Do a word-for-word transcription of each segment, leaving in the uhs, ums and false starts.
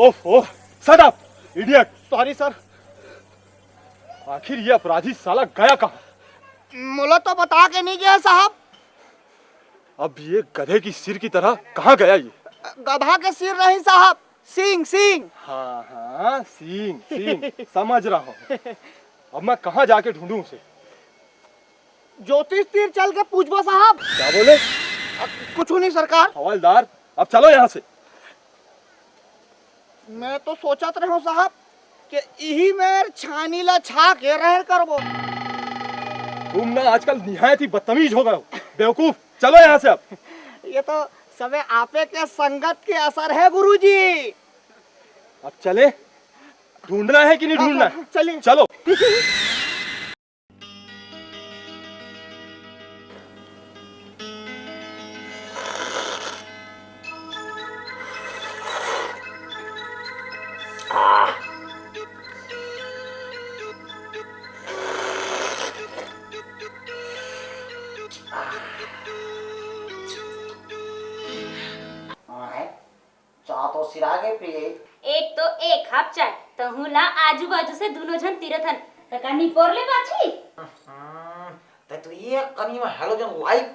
ओफो, shut up, idiot। Sorry sir। आखिर ये अपराधी साला गया कहाँ? मोला तो बता के नहीं गया साहब। अब ये गधे की सिर की तरह कहाँ गया ये? गधा के सिर नहीं साहब, सींग, सींग। हाँ हाँ, सींग, सींग। समझ रहा हूँ। अब मैं कहाँ जाके ढूंढूं उसे? ज्योतिष तीर चल के पूछबो साहब। क्या बोले? अ, कुछ नहीं सरकार। हवलदार, अब चलो यहाँ से। मैं तो सोचत रहो साहब कि इही मेर छानी ला छा के रहर करबो। तुम ना आजकल निहायत ही बदतमीज हो गए हो। बेवकूफ, चलो यहाँ से अब। ये तो सबे आपे के संगत के असर है गुरुजी। अब चले, ढूंढना है कि नहीं हाँ ढूंढना साहब, है? चलिए। चलो। चाह तो सिरा गे प्रिय। एक तो एक कप चाय, तहूं ला आजू बाजू से दूनों झन तीरथन, त का निपोर ले पाछी? हम्म, ते तो ये कनी में halogen light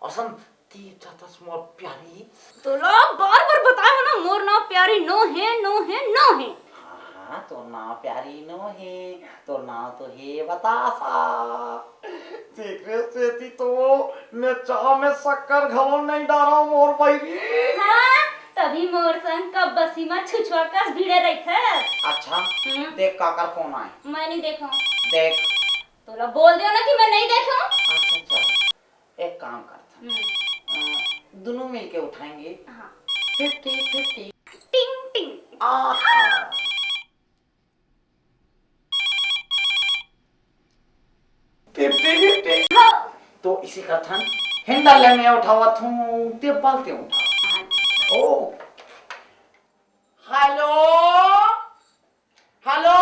असन तीर जातस मोर प्यारी। तोला बार बार बताए हो ना, मोर नाव प्यारी नो हे, नो हे, नो हे। हाँ, हाँ, तोर नाव प्यारी नो हे, तोर नाव तो हे बतासा। तेकरे सेती तो मैं चाह में शक्कर घलो नहीं डारव मोर बहिरी। हाँ, तभी मोर संग कब बसी में छुछुआ कस भिड़े रहिथस। अच्छा, हम्म। देख काकर फोन आए। मैं नहीं देखो। देख। तोला बोल दियो ना कि मैं नहीं देखो। अच्छा, अच्छा। एक काम करथन। हम्म। अ, दोनों मिलके उठाएंगे। हाँ। Fifty fifty। टिंग टिंग। आहा। Fifty fifty। हाँ। तो इसे करथन, handle ले मैं उठावत हूँ, ते बल ते उठा। हाँ। ओ। Hello। Hello।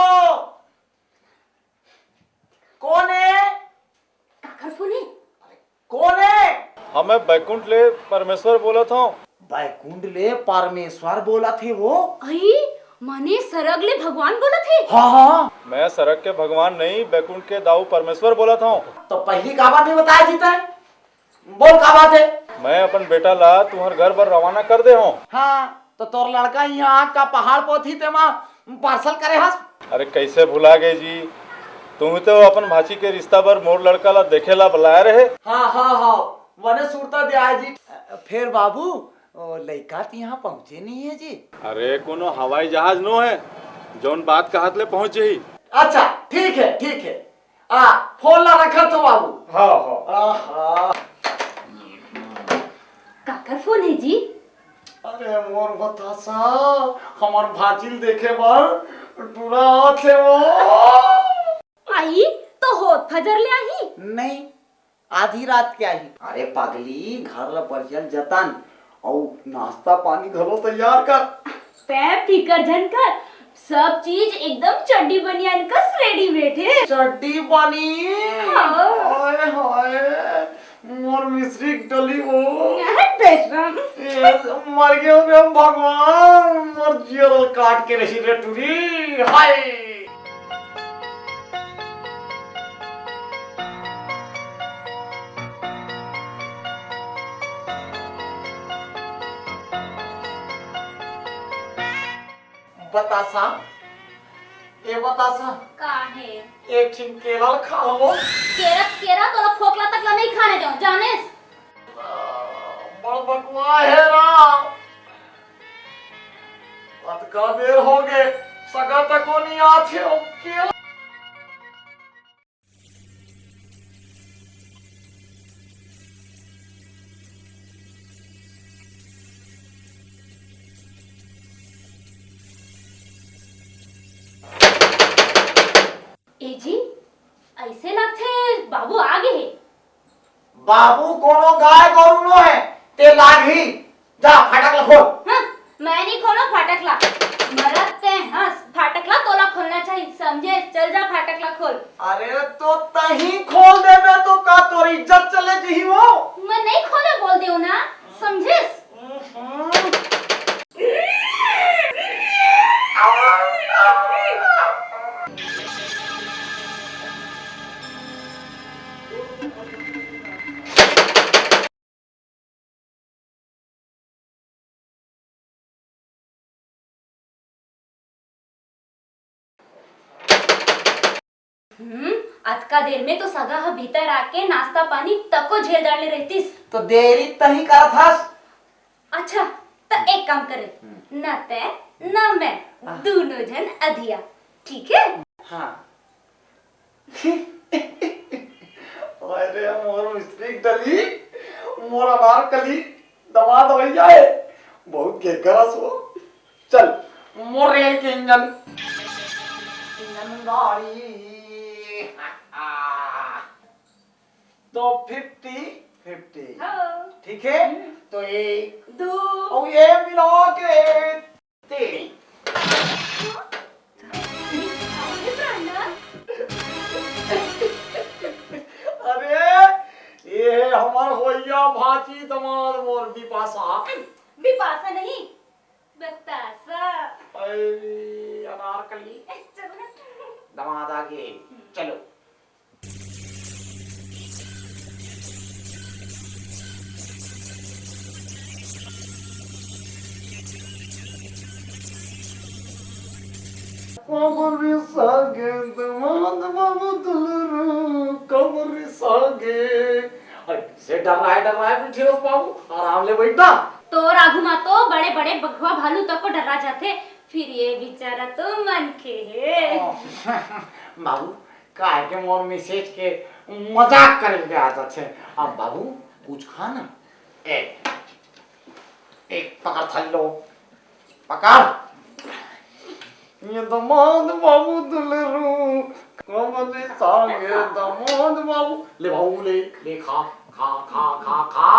कोन हे? काकर फोन हे? कोन हे? हाँ, मैं बैकुंठ ले परमेश्वर बोलत हूँ। बैकुंठ ले परमेश्वर बोलत हे वो? अई, माने सरग ले भगवान बोलत हे? हाँ, हाँ। मैं सरग के भगवान नहीं, बैकुंठ के दाऊ परमेश्वर बोलत हूँ। तो पहली काबर नहीं बताया जी तैं? बोल, का बात है? मैं अपन बेटा ला तुम्हर घर बर रवाना कर दे हूँ। हाँ, तो तोर लड़का यहाँ आग का पहाड़ पोथी ते मा parcel करे हस? अरे, कैसे भुला गए जी? तुम ही तो अपन भाची के रिश्ता बर मोर लड़का ला देखे ला बुलाए रहे। हाँ, हाँ, हाँ, मने सुरता दे आए जी। फेर बाबू, ओ लइका तो यहाँ पहुँचे नहीं है जी। अरे, कोनो हवाई जहाज नो है, जौन बात कहत ले पहुँचे ही। अच्छा, ठीक है, ठीक है। आ, फोन ला रखत हो बाबू। हाँ, हाँ। आहा। काकर फोन हे जी? अरे मोर बतासा, हमर भांचिल देखे बर टूरा आथे वो। आई तो होत फजर ले आही। नहीं, आधी रात के आही। अरे पगली, घर ला बढ़िया जतन, अउ नाश्ता पानी घलो तैयार कर। तैं फिकर झन कर, सब चीज एकदम चड्डी बनियान कस readymade हे। चड्डी बनियान? हाँ। हाय हाय, मोर मिश्री डली वो। अरे बेशरम। ए, मर गए रे भगवान, मोर जियर काट के रही रे टूरी। हाय। बतासा, ए बतासा। का हे? एक ठिन केला ल खा लो। केरा, केरा तोला फोकला तक ला नहीं खाने देव, जानेस? बड़ बकवा हे रा। अतका बेर हो गे, सगा तको नहीं आथे, ओ केला। ए जी, ऐसे लगथे बाबू आ गे हे। बाबू कोनो गाय गोरू नो हे, ते लागही। जा, फाटक ला खोल। हाँ, मैं नहीं खोलो फाटक ला। मरत ते हंस, फाटक ला तोला खोलना चाहिए, समझे? चल जा, फाटक ला खोल। अरे, तो तहीं खोल देबे तो का तोर इज्जत चले जही वो? मैं नहीं खोले बोल देव ना, समझेस? हम्म। हम्म, अतका देर में तो सगा ह भीतर आके नाश्ता पानी तको झेल डाले रहतिस। तो देरी तहीं करत हस। अच्छा, त एक काम करे, हम्म। न तै न मैं, आह। दूनों झन अधिया, ठीक है? हाँ। अरे मोर मिस्त्री डली, मोर अनारकली, दमाद भैया है, बहुत घेघरस हो। चल, मोर रेल के इंजन, इंजन गाड़ी। तो फिफ्टी फिफ्टी। हाँ। ठीक है? हम्म। तो एक, दो। और ये मिला के तीन। अरे, ये है हमार होइया भांची दमाद मोर बिपाशा। बिपाशा नहीं, बतासा। अरे, अनारकली। चलो। दमाद आ गए। चलो। कमर सागे दमाद बाबू दुलरू, कमर सागे। अरे, से डर रहा है, डर रहा है, बैठे हो बाबू, आराम ले बैठना। तोर आगू मा तो बड़े-बड़े बघवा भालू तक को डरा जाथे, फिर ये बेचारा तो मनखे हे। बाबू, काहे के मोर मिसेज के मजाक करे के आदत हे। अब बाबू, कुछ खा ना। ए, एक पकड़ थल्लो, पकड़। ये दमाद बाबू दुलरू, कमर सागे दमाद बाबू। ले बाबू, ले, ले खा, खा, खा, खा, खा,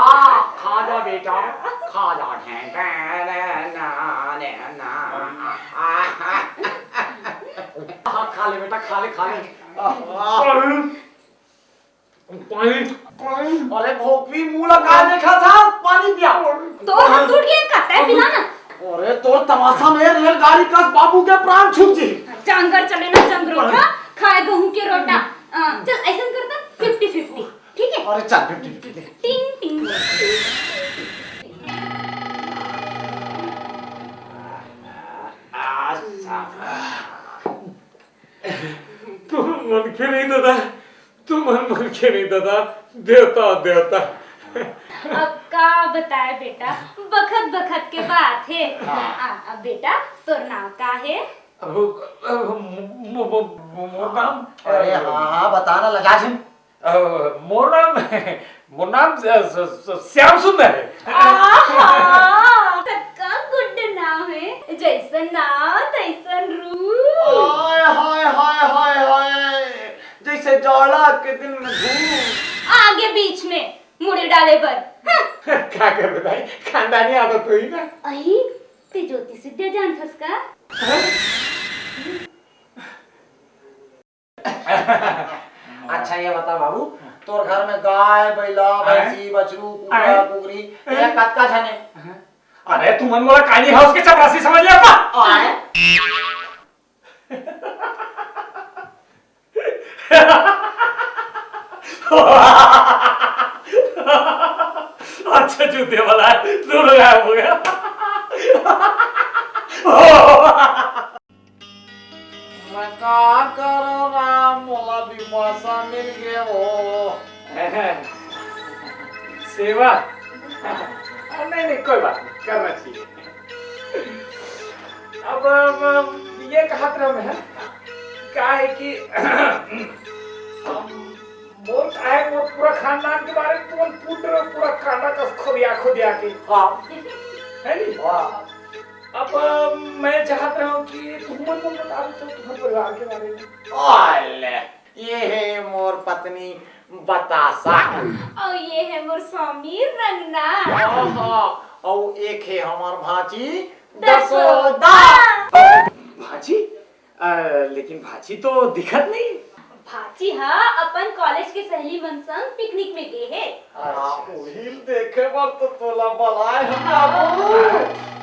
खा जा बेटा, खा जा। ढें, ढें, ढें, ना, ने, ना। खा, खा ले बेटा, खा ले, खा ले। पानी, पानी। अरे भोपी, मुंह लगा देखा था, पानी पिया। तो हम टूट गए का, तै पिला ना। अरे तोर तमाशा में रेलगाड़ी कस बाबू के प्राण छूट जी। जांगर चले ना जंगरोटा, खाए गहूं के रोटा। आ, चल ऐसन करता, फिफ्टी फिफ्टी, ठीक है? अरे चल, फिफ्टी फिफ्टी दे। टिंग टिंग। अच्छा। तुम मनखे नहीं दादा, तुम मन, मनखे नहीं दादा, देवता, देवता। अब का बताए बेटा, बखत बखत के बात हे। हाँ। आ, अब बेटा, तोर नाम का हे? अब, अब मो-, मो-, मो-, मो-, मोर नाम, अरे हाँ, हाँ, बता ना, लजा झिन। अ, मोर नाम, मोर नाम स-, स-, स-, श्याम सुंदर हे। आहा, कतका गुड्ड नाम हे, जैसन नाम तैसन रूप। हाय, हाय, हाय, हाय, हाय, जैसे जाड़ा के दिन में धूप। आगे बीच में मुड़ी डाले बर। हाँ। का करबे दाई, खानदानी आदत होही ना। अही, ते ज्योतिष विद्या जानथस का? हाँ? अच्छा, ये बता बाबू, तोर घर में गाय, बैला, हैं? भैंसी, बछरू, कुकरा, हैं? कुकरी, हैं? ये कतका झन हे? अरे, तुमन मोला कानी हाउस के चपरासी समझ लेता? आय? अच्छा, जूते वाला है, दोनों गायब हो गया। मैं का करो राम, मोला बिपाशा मिल गे वो। सेवा? नहीं, नहीं, कोई बात नहीं, करना चाहिए। अब, अब ये कहत रहा मैं, का है कि हम बोल काहे मोर पूरा खानदान के बारे में तुमन पूछ रहे हो, पूरा कांदा कस खोदिया खोदिया के। हाँ। है नी? हाँ। अब, अ, मैं चाहत रहा हूँ कि तुमन मन बता दो तो तुम्हारे परिवार के बारे में। आले, ये है मोर पत्नी बतासा। और ये है मोर स्वामी रंगना। आहा, और एक है हमार भांची दसोदा। दसोदा। भांची? अ, लेकिन भांची तो दिखत नहीं। भांची हा अपन कॉलेज के सहेली मन संग पिकनिक में गे हे। अच्छा। उही ल देखे बर तो तोला बलाए हन बाबू।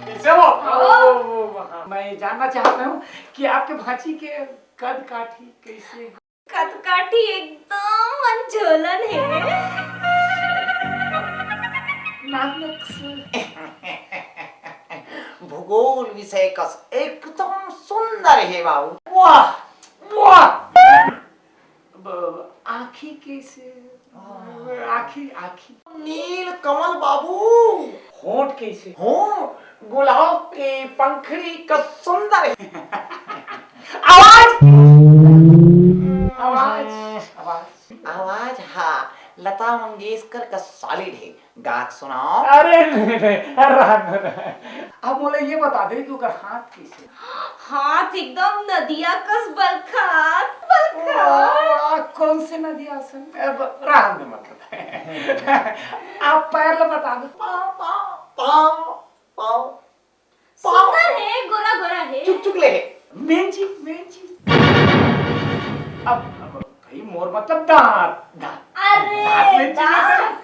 पीछे वो। हाँ। वो, वो, वो, हाँ। मैं जानना चाहता हूँ कि आपके भांची के कद काठी कैसे? कद काठी एकदम मन झोलन हे। नाक नक्स। भूगोल विषय कस एकदम सुंदर हे बाबू। वाह, वाह। कइसे? आँखी, आँखी। नील कमल बाबू। होंठ कइसे? होंठ गुलाब के पंखड़ी कस सुंदर हे। आवाज, आवाज, आवाज, आवाज, हाँ, लता मंगेशकर कस solid हे। गा के सुनाव। अरे नहीं, नहीं, रहन दे। अब मोला ये बता दे कि ओकर हाथ कइसे? हाथ एकदम नदिया कस बलखात, बलखात। वाह, कौन से नदिया से? अब रहन दे, मतलब। आप पैर ला बता दो। पाँव, पाँव, पाँव, पाँव। सुंदर हे, गोरा गोरा हे। चुक चुक ले हे। Meiji, Meiji. अब, अब भाई, मोर मतलब दांत, दांत। अरे, दांत मेंजी दांत। मतलब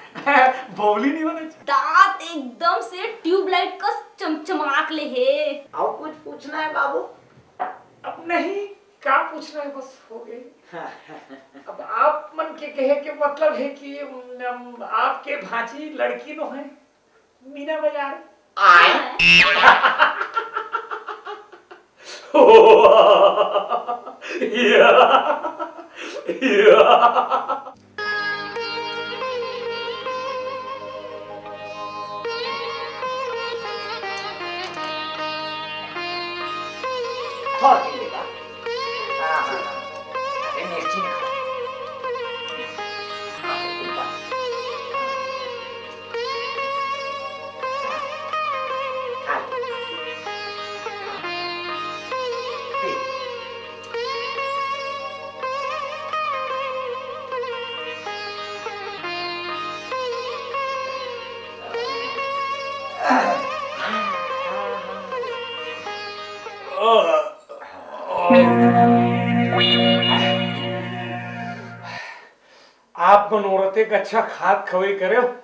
बौली नहीं होना चाहिए। दांत एकदम से ट्यूबलाइट कस चमचमाक ले हे। अउ कुछ पूछना हे बाबू? अब नहीं, का पूछना हे, बस हो गे। अब आप मन के कहे के मतलब हे कि, उम, आपके भांची लड़की नोहे। मीना बाजार। आय। या, या। थोड़ा पी लेगा। हाँ, हाँ, हाँ। अरे मिर्ची नहीं खाओ। हाँ, बिल्कुल बात। आप मन औरत एक अच्छा खात खवई करे हो।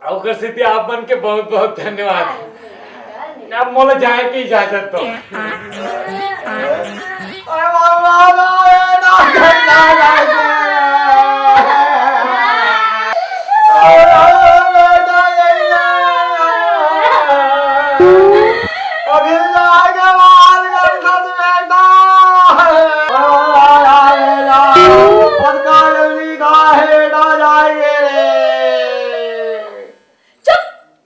अउ ओकर सेती आप मन के बहुत-बहुत धन्यवाद। अब मोला जाए के इजाजत दो। अभी जाएगा बाल गंठत बेटा। पक्का जल्दी काहे ना जाएंगे रे। चुप!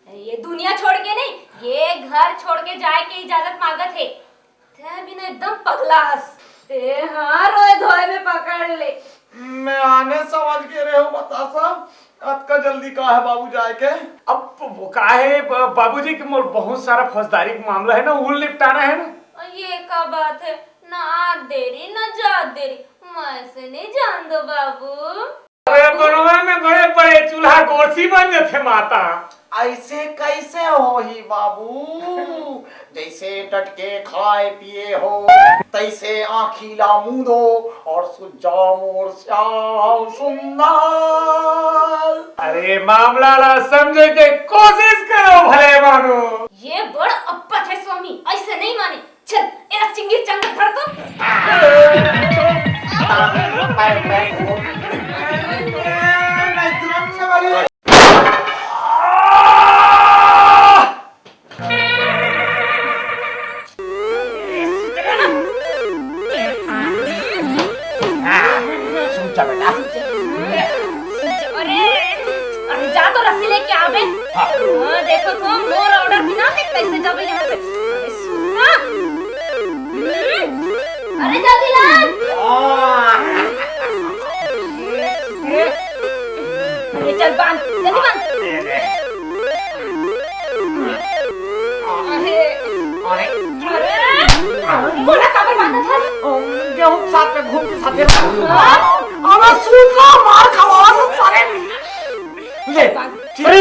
ये दुनिया छोड़ के नहीं, ये घर छोड़ के जाए के इजाजत मांगत हे। ते बिना एकदम पगला हस। ते हाँ रोए धोए में पकड़ ले। मैं आने समझ के रहे हूँ बतासा, अतका जल्दी का है बाबू जाए के? अब वो का है ब-, बाबूजी के मोर बहुत सारा फौजदारी के मामला है ना, वो निपटाना है ना। ये का बात है, ना आत देरी ना जात देरी, मैं से नहीं जान दो बाबू। अरे बनवा में गड़े पड़े चूल्हा गोरसी बन जथे माता। ऐसे कैसे होही बाबू? जैसे टटके खाए पिए हो, तैसे आँखी ला मूंदो और सुज्जा मोर श्याम सुंदर। अरे मामला ला समझे के कोशिश करो भले मानो। ये बड़ अप्पत है स्वामी, ऐसे नहीं माने। चल, एला चिंगी चंग धर तो। सुन जा बेटा। अरे, अरे जा तो रस्सी लेके आ बे। हाँ। हाँ, देखो तो मोर order बिना ते कैसे जाबे यहाँ से। अरे सुन ना। अरे जल्दी ला। अरे चल बांध, जल्दी बांध। अरे, अरे, अरे, बोला काबर बांधत हस? गेहूं के साथ में घूम के साथे। हाँ? अबे सुन ला, मार खवा सारे। ले, ठीक है,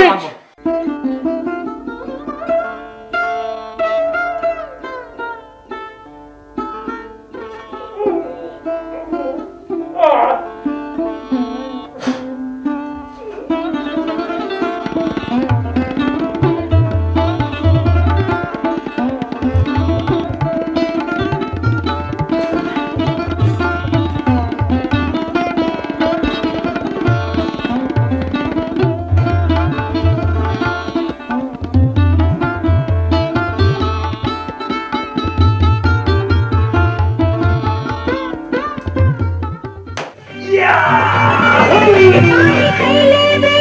पान खैले बे,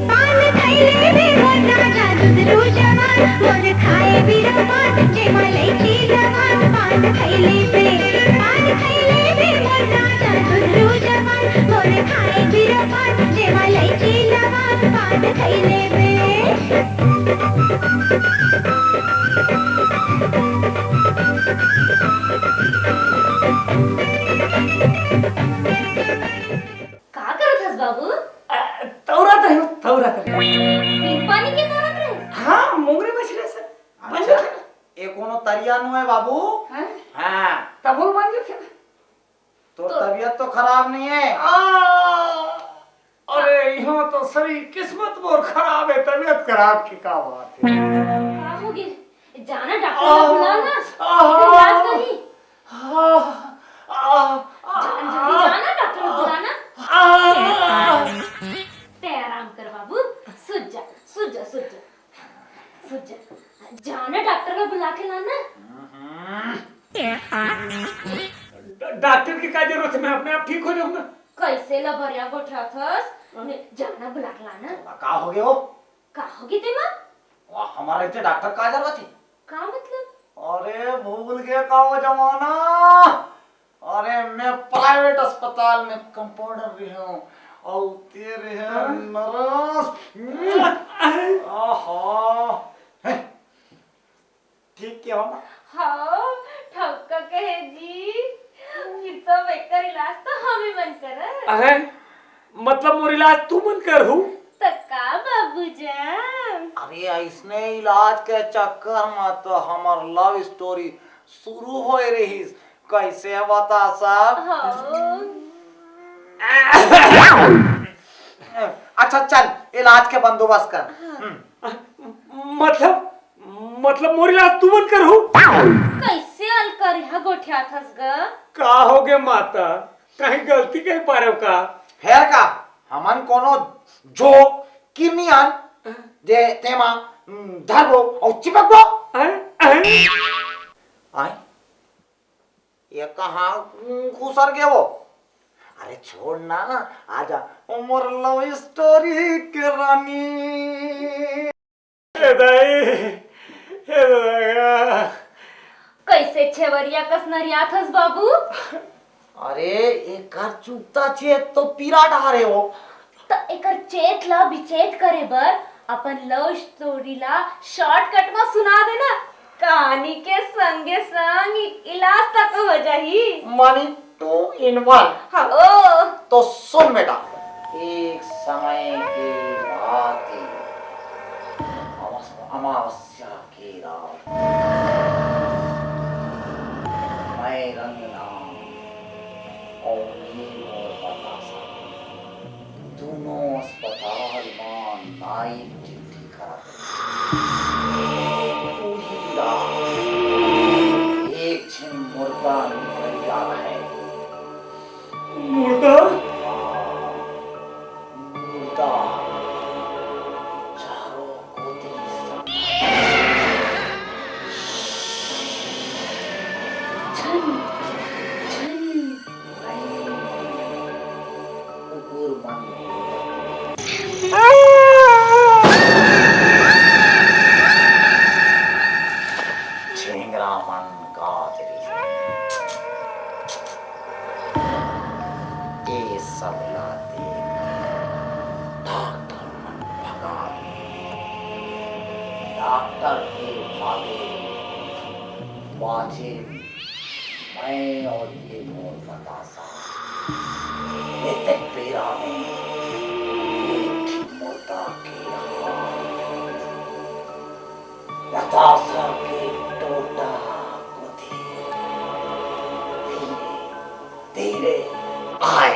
पान खैले बे, मोर राजा दुसरू जवान, मोर खाए बिरमान, जेमा लैची लवान, पान खैले बे, पान खैले बे, मोर राजा दुसरू जवान, मोर खाए बिरमान, जेमा लैची लवान, पान खैले बे। का करत हस बाबू? अ, तौरत रहे, तौरत रहे। बिन पानी के तौरत रहे? हाँ, मोंगरी मछली से। अच्छा, बन जाथे ना। ये कोनो तरिया नो है बाबू? हैं? हाँ। तब वो बन जाथे ना। तो तो तबीयत तो खराब नहीं है? आ, अरे, यहाँ तो सरी किस्मत मोर खराब है, तबीयत खराब की का बात है? का हो गया? जाना डॉक्टर ला बुला ना। आह, इलाज करी। आह, आह, जान जल्दी जाना डॉक्टर ला बुला ना। आह। ते आराम कर बाबू, सुत जा, सुत जा, सुत जा, सुत जा। जाना डॉक्टर ला बुला के लाना। हम्म। ड-, डॉक्टर की का जरूरत है, मैं अपने आप ठीक हो जाऊंगा। कैसे लबरिया गोठियाथस? हाँ। ने, जाना बुला के लाना। का हो गया हो? का हो गया तेमा? वाह, हमारा इतने डॉक्टर का जरूरत है? का मतलब? अरे भूल गए का वो जमाना? अरे मैं प्राइवेट अस्पताल में कंपाउंडर रहे हूँ और ते रहे हाँ? नर्स। आहा। हैं? ठीक क्या हो ना? हाँ, ठक्का कहे जी। फिर तो बेकर इलाज तो हम ही मन करत। अहे, मतलब मोर इलाज तू मन करहू? त का बाबू जान? अरे, ऐसने इलाज के चक्कर में तो हमर लव स्टोरी शुरू होए रहिस। कैसे बता सब? हाँ। अच्छा, चल, इलाज के बंदोबस्त कर। हाँ। हम्म। मतलब, मतलब मोर इलाज तू मन करहू? कैसे अलकरिहा गोठियाथस ग? का हो गे माता, कहीं गलती कहीं पारव का? फेर का, हमन कोनो जोक किरनी अन, जे तेमा, हम्म, धरबो अउ चिपकबो। हैं? हैं? आय? ये कहाँ, हम्म, घुसर गे वो? अरे छोड़ ना, आजा, ओ मोर लव स्टोरी के रानी। ए दाई, ए दादा। कैसे छेवरिया कस नरियाथस बाबू? अरे, एकर चुकता चेत तो पीरा डारे हो। त एकर चेत ला विचेत करे बर अपन लव स्टोरी ला शॉर्टकट म सुना देना। कहानी के संगे संग इ-, इलाज तक हो जाही। मानी टू इन वन। हो। तो सुन बेटा, एक समय के बात है, अमावस-, अमावस्या के रात मैं रंगनाथ और ये मोर बतासा, दोनों अस्पताल में नाइट ड्यूटी करत रहे। उही रात एक झिन मुर्दा निकल जात है। मुर्दा? मुर्दा चारों कोती झन, झन। कुकुर मन। झिंगरा मन गात रिहिस। ए सब ला देख डॉक्टर मन भगा गे। डॉक्टर के भागे बाचे मैं और ये मोर बतासा। एतेक बेरा में एक ठिन मुर्दा के हाथ बतासा के टोटा कोती धीरे धीरे आए।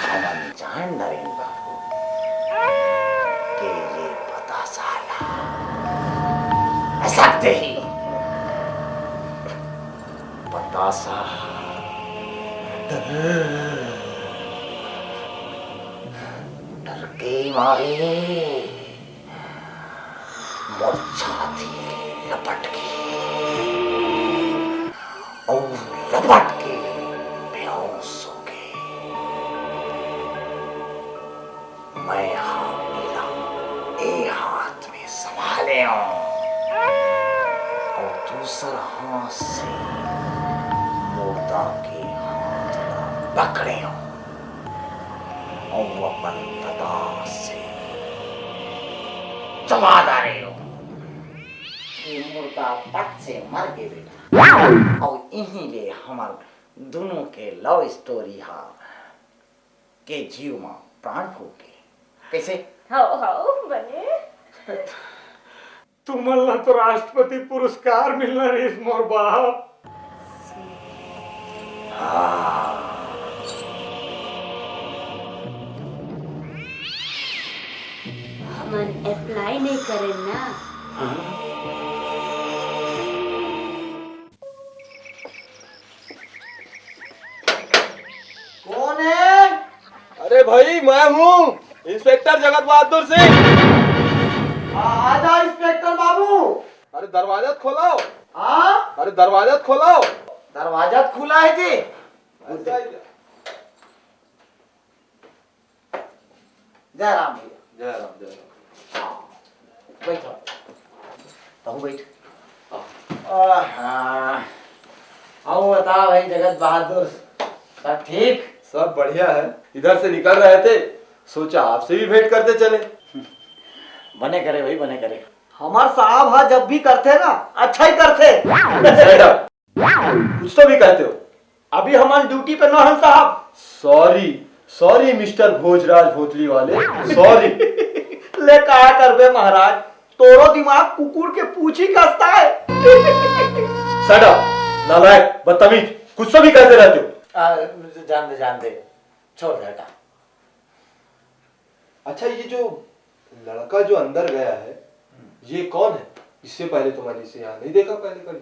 हमन जान डरेन बाबू के ये बतासा ला असक देही। बतासा डर के मारे मोर छाती लपट गे अउ लपट दूसर हाथ से मुर्दा के हाथ ला पकड़े हो अउ अपन ददा से चबा डारे हो। ये मुर्दा तक से मर गे बेटा। अउ इही ले हमर दुनों के लव स्टोरी हा के जीव मा प्राण फूंक गे। कैसे? हव, हव, बने। तुमन ला तो राष्ट्रपति पुरस्कार मिलना रहिस मोर बाप। हाँ। हमन अप्लाई नहीं करेन ना। हाँ? कौन है? अरे भाई, मैं हूँ, इंस्पेक्टर जगत बहादुर सिंह। आ, आजा इंस्पेक्टर बाबू। अरे दरवाजा तो खोलाओ। हाँ? अरे दरवाजा तो खोलाओ। दरवाजा तो खुला है जी। अच्छा, जय राम भैया। जय राम, जय राम। बैठो, तहु बैठ। हाँ। आहा। अउ बता भाई जगत बहादुर, सब ठीक? सब बढ़िया है। इधर से निकल रहे थे, सोचा आपसे भी भेंट करते चले। बने करे भाई, बने करे। हमार साहब हा जब भी करथे ना, अच्छा ही करथे। Shut up। कुछ तो भी कहते हो। अभी हमन ड्यूटी पे न हन साहब। सॉरी, सॉरी मिस्टर भोजराज भोतली वाले, सॉरी। ले का करबे महाराज, तोरो दिमाग कुकुर के पूछी कसता है। Shut up, नालायक, बदतमीज, कुछ तो भी कहते रहते हो। आ, जान दे, जान दे, छोड़ दे, हटा। अच्छा, ये जो लड़का जो अंदर गया है, ये कौन है? इससे पहले तो मैंने इसे यहाँ नहीं देखा पहले कभी।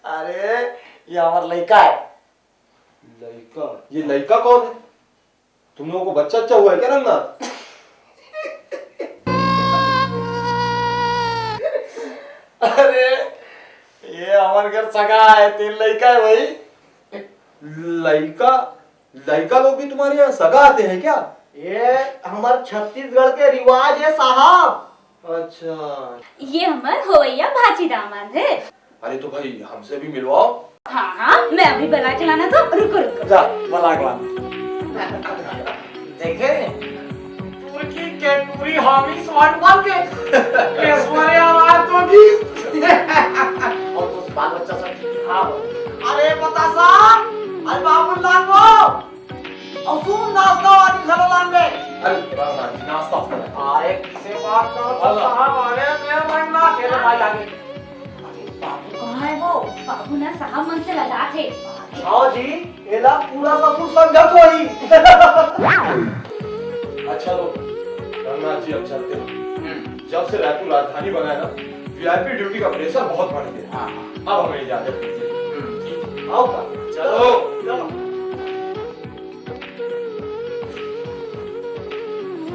अरे, ये हमार लड़का है। लड़का? ये लड़का कौन है? तुम लोगों को बच्चा अच्छा हुआ है क्या, रंगनाथ? अरे, ये हमारे घर सगा है, तीन लड़का है भाई। लड़का? लड़का लोग भी तुम्हारे यहाँ सगा आते हैं क्या? ये हमार छत्तीसगढ़ के रिवाज है साहब। अच्छा। ये हमर होवैया भांची दामाद है। अरे तो भाई हमसे भी मिलवाओ। हाँ, हाँ, मैं अभी बला के लाना तो, रुको, रुको। जा, बला के लाना। देखे, तुर्की के टूरी हामी स्वाद मार के, ऐश्वर्या राय तो भी। और कुछ बाल बच्चा सब ठीक ठाक हो। अरे बतासा, अरे बाबू लाल वो। अउ सुन, नाश्ता वाली घलो लान दे। अरे, बाबा जी, नाश्ता वाला। अरे, किसे बात करो तो साहब, अरे, मैं बनना तेरे भाई आगे। अरे, बाबू कहाँ है वो? बाबू ना साहब मन से लजात हे। हाँ जी, एला पूरा ससुर समझत होही। अच्छा लो, रंगनाथ जी, अब चलते हैं। हम्म। जब से रायपुर राजधानी बना है ना, वीआईपी ड्यूटी का प्रेशर बहुत बढ़ गया। हाँ, हाँ। अब हमें इजाजत दीजिए। हम्म, ठीक है। आओ का? चलो। चलो।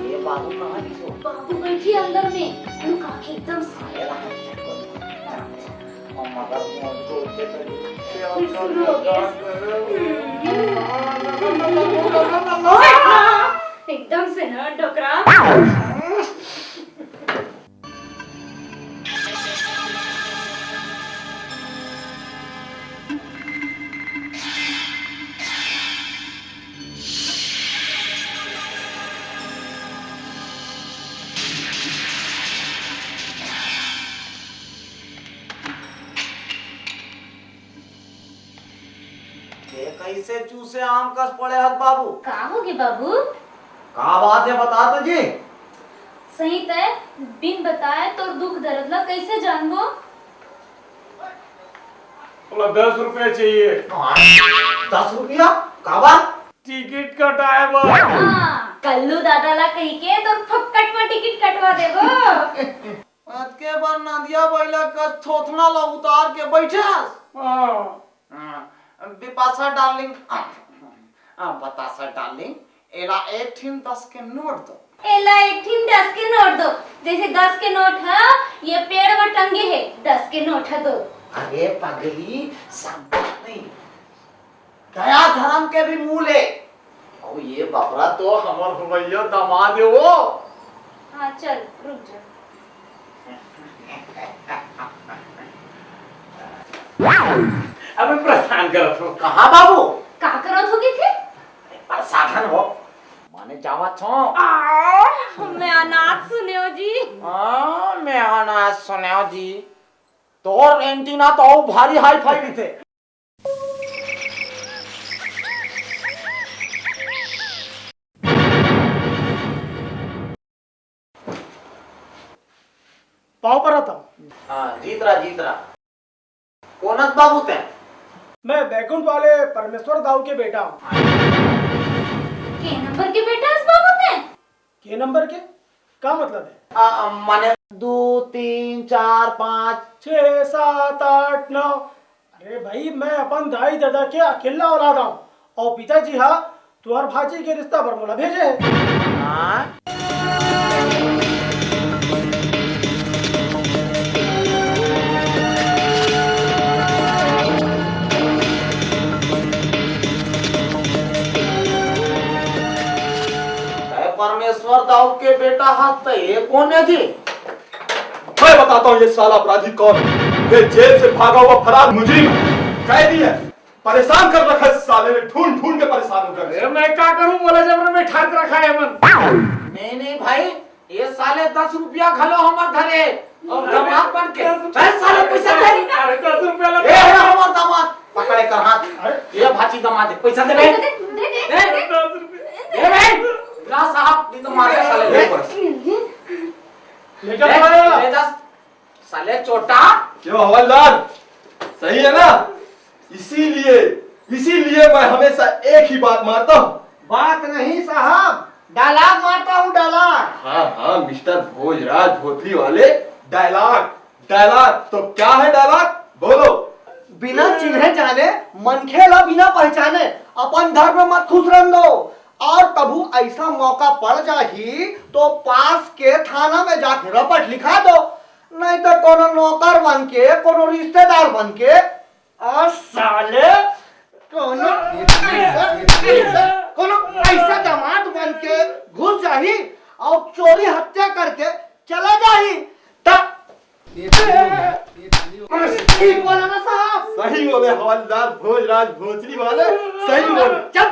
ये बाबू कहाँ गिस ओ? बाबू बैठे अंदर में। रुक, आँख एकदम से। अरे, राम चको। मगर मुझको उनके तो फिर शुरू हो गया। एकदम से ना डोकरा। ये कैसे चूसे आम कस पड़े हस बाबू? का होगे बाबू? का बात है बता तो जी। सही तय बिन बताए तोर दुख दर्द ला कैसे जानबो? बोला दस रुपए चाहिए। दस रुपया? का बात? टिकट कटाए बर। हाँ, कल्लू दादा ला कही के तोर फोकट में टिकट कटवा देबो। अतके बर नदिया बइला कस थोथना ला उतार के बइठे हस। हाँ। हाँ, बिपाशा डार्लिंग, आ, बताशा डार्लिंग, एला एक ठिन दस के नोट दो। एला एक ठिन दस के नोट दो। जैसे दस के नोट ह, ये पेड़ में टंगे है, दस के नोट ह दो। अरे पगली, सब बात नहीं। दया धर्म के भी मूल है। अउ ये बपरा तो हमर होवइया दामाद हे वो। हाँ, चल, रुक जा। अबे परेशान करत हो। कहाँ बाबू? का करत हो गे थे? परेशान हो। माने जावत हो। आ, मैं अनाथ सुनेव जी। हाँ, मैं अनाथ सुनेव जी। तोर एंटीना तो अउ भारी हाई फाई रहिथे। पाँव परत हँव। हाँ, जीत रहा, जीत रहा। कोन अस बाबू तैं? मैं बैकुंठ वाले परमेश्वर दाऊ के बेटा हँव। के नंबर के बेटा अस बाबू तैं? के नंबर के? का मतलब हे? आ, माने दू, तीन, चार, पाँच। छः, सात, आठ, नौ। अरे भाई, मैं अपन दाई ददा के अकेल्ला औलाद हँव, अउ पिताजी हा तुँहर भांची के रिश्ता बर मोला भेजे हे। हाँ? तैं परमेश्वर दाऊ के बेटा हस, त ये कोन हे जी? मैं बताता हूँ ये साला अपराधी कौन है। ये जेल से भागा हुआ फरार मुजरिम है, कैदी है। परेशान कर रखा है इस साले ने, ढूंढ ढूंढ के परेशान हो गया। अरे मैं का करूं, मोला जबर में ठार के रखा है मन। नहीं, नहीं भाई, ये साले दस रुपया घलो हमर धरे और दमाद बन के। दस रुपया। चल साले, पैसा दे। अरे दस रुपया ला। ए, है हमर दमाद, पकड़े कर हाथ। अरे। ये भांची दमाद है, पैसा दे बे। दे, दे, दे, दे। दे। दस रुपया। ए भाई, ला साहब, नहीं तो मार के साले ले बस। ले जा दे, साले। ले जा। साले चोटा। क्यों हवलदार, सही है ना? इसीलिए, इसीलिए मैं हमेशा एक ही बात मारता हूँ। बात नहीं साहब, dialogue मारता हूँ, dialogue। हाँ, हाँ, मिस्टर भोजराज भोसड़ी वाले, dialogue, dialogue। तो क्या है dialogue? बोलो। बिना चिन्हे जाने, मनखे ला बिना पहचाने, अपन घर में मत खुसरन दो। और कभू ऐसा मौका पड़ जाही, तो पास के थाना में जाके रपट लिखा दो। नहीं तो कोनो नौकर बन के, कोनो रिश्तेदार बन के, और साले कोनो ऐसा, ऐसा, कोनो ऐसा दामाद बन के घुस जाही और चोरी हत्या करके चला जाही, त ठीक बोला ना साहब? सही बोले हवलदार भोजराज भोसड़ी वाले, सही बोले। चल।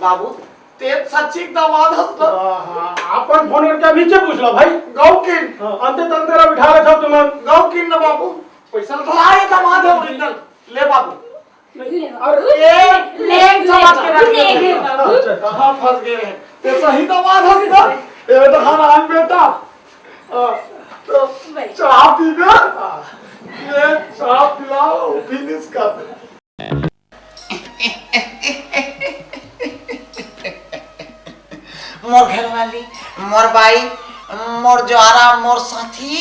बाबू, तें सच्ची के दामाद हस ना? हाँ, हाँ, अपन फोन करके अभी से पूछ लो भाई। गौ किन? हाँ, अंते तंते ला बिठा रखा तुमन। गौ किन ना बाबू, पैसा तो लाए दामाद है original। ले बाबू। अरे, ले, ले, समझ के रख ले, ले। ले। अच्छा, अच्छा। कहाँ फंस गए हैं? तें सही दामाद हस ना? ए, तो हराम बेटा। हाँ, तो भाई। चाय पीबे? हाँ। ले, चाय पिलाओ, finish कर दे। मोर घरवाली, मोर बाई, मोर जोरा, मोर साथी,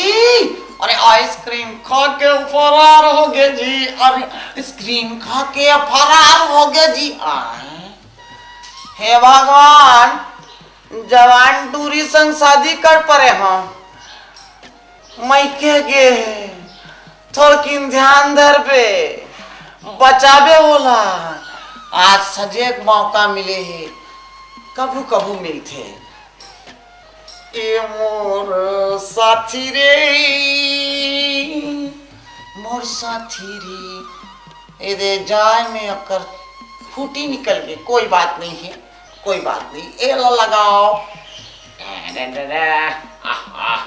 अरे आइसक्रीम खा के फरार हो गे जी, अरे आइसक्रीम खा के फरार हो गे जी। आए, हे भगवान, जवान टूरी संग शादी कर परे हँव। मइके गे हे, थोरकिन ध्यान धरबे, बचाबे ओला। आज सजेक मौका मिले हे, कभू कभू मिलथे। ए मोर साथी रे, मोर साथी रे, ए दे जाय में अकर खूंटी निकल गे। कोई बात नहीं है, कोई बात नहीं, एला लगाओ। आह, आह।